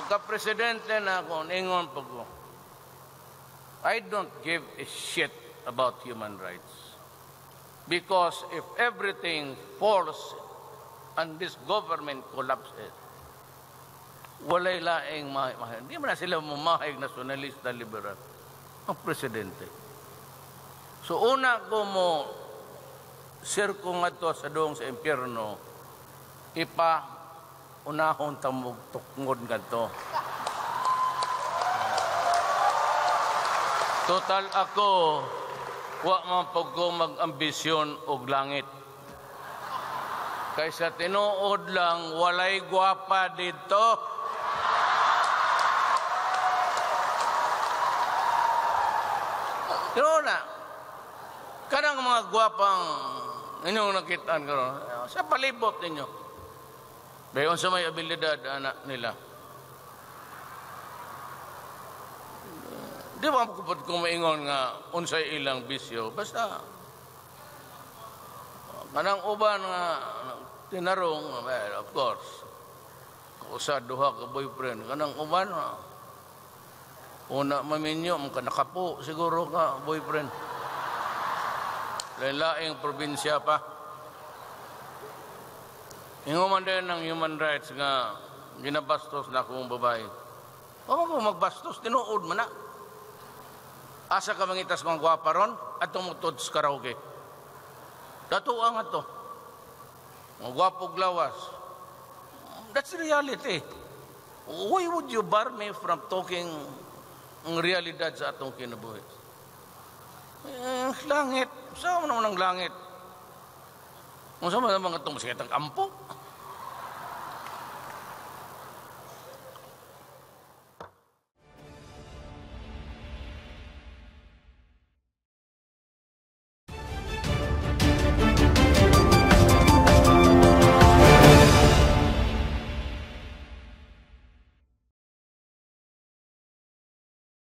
Pagka-presidente na ako, ingon pag ko, I don't give a shit about human rights. Because if everything falls and this government collapses, walay laing hindi man na sila mamahig nationalista, liberal. Ang presidente. So una ko mo sirko ngadto sa doong sa impyerno, ipa unahon tamog tukngod ngadto. Total ako, wa man pag ko mag-ambisyon og langit. Kaysa tinuod lang, walay gwapa dito. Tinuod na. Kanang mga gwapang inyong nakitaan karon sa palibot ninyo. Dayon sa may abilidad anak nila. Di ba kupod kung maingon nga unsay ilang bisyo, basta kanang uban nga tinarong, well, of course, usa duha ka boyfriend, kanang uban una maminyo, maka nakapo siguro ka boyfriend. Lain-laing probinsya pa. Ingon man din ng human rights nga ginabastos na akong babae. Wa ko magbastos, tinuod man na. Asa ka mangitas mga gwapa ron at tumutod sa karaoke. Datuang ato. Mga gwapog lawas. That's reality. Why would you bar me from talking ang realidad sa atong kinabuhi? Eh, langit. Saan naman ang langit? Kung saan man naman itong masakit ang ampo?